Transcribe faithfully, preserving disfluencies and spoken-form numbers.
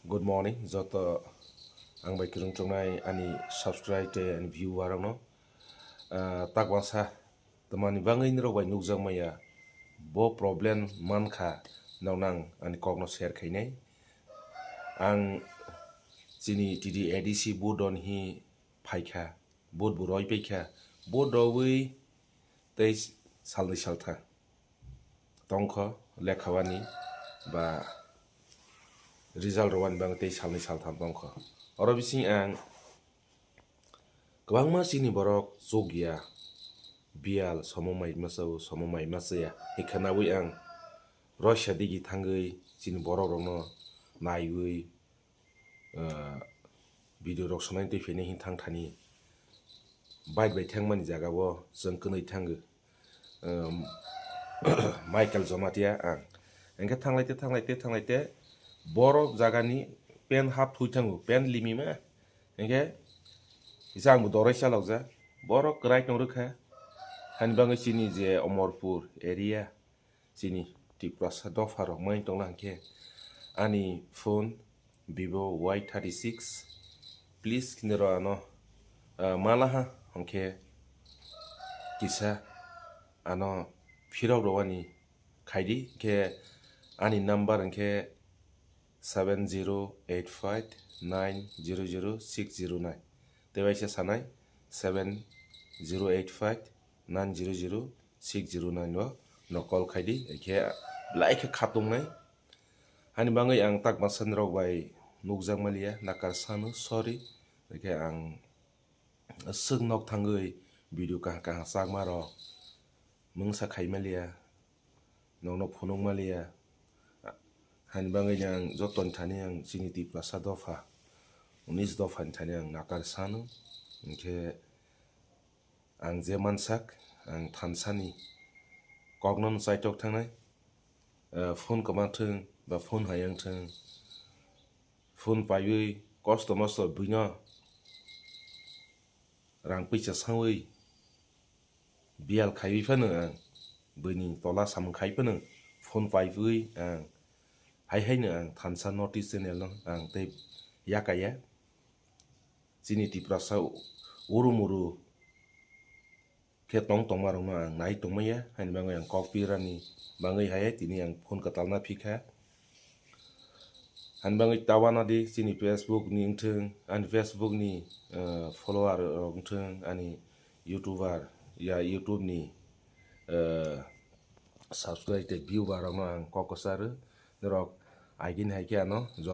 Good morning, joto ang bai kwrwng tongnai ani subscribe tei ani viewer rokno. Ah, tak uansa tamani bagwi nirok bai nukjak maya bo problem mankha, nokno ang ani kokno share khainai. Ang chini T D A D C vote rwna hi phaikha, vote bo rwi paikha, vote rwi tei salnwi saltha tongkho, lekha wani ba result rwani bagwi tei salnwi saltham tongkho. Oro bising ang kwbangma chini borok chukya, biyal somo mai masa o, somo mai masa ya hikha nawi ang roisa digi thangwi chini borok rokno naiwi, ah, video rok sonai tei phainai hin thang thani bike bai thangmani jaga o chwng kwnwi thango. Um, Michael Jomatia ang. Hingke thanglaite, thanglaite, thanglaite, borok jagani pen hap thui thango, pen limima. Hingke kisa angbo dorai chalokjak. Borok kwrai tong rwkha. Hani bagwi chini je Omorpur area, chini Tiprasa dopha rok mai tongna hingke ani phone Vivo Y thirty six, please kini ro ano, ah, malaha hingke kisa ano phirok rwani khaidi, hingke ani number hingke seven zero eight five nine zero zero six zero nine. Tei waisa sanai seven zero eight five nine zero zero six zero nine o no call khaidi, hingke belai khe khatungnai. Hani bagwi ang tak masa nirok bai nukjak maliya, nakar sano, sorry. Hingke ang swk nok thangwi video kaham kaham chakma rok mungsa khai maliya, nokno phunuk maliya. Hani bagwi ang jotoni thani ang chini Tiprasa dopha, unis dophani thani ang nakar sano. Hingke ang je mansak, ang thansani kokno chaitok thangnai, eh, phone kwma thwng ba phone hayang thwng, phone paiwi kosto mosto buino rang puisa sawi biyal khaiwi phano ang buini tola samung khai phano phone paiwi ang hai haino ang thansa notice channel no ang tei yakaya. Chini Tiprasa urum uru khe tong tongma rokno ang nai tongmaya, haini bagwi ang kok pirani bagwi hai tini ang phone kwtal na phikha. Haini bagwi tawana di chini Facebook ni wngthwng, ani Facebook ni, eh, follower rok wngthwng, ani YouTuber ya YouTube ni, eh, subscribe tei viewer rokno ang kok kwcharo, norok agini hai khe ano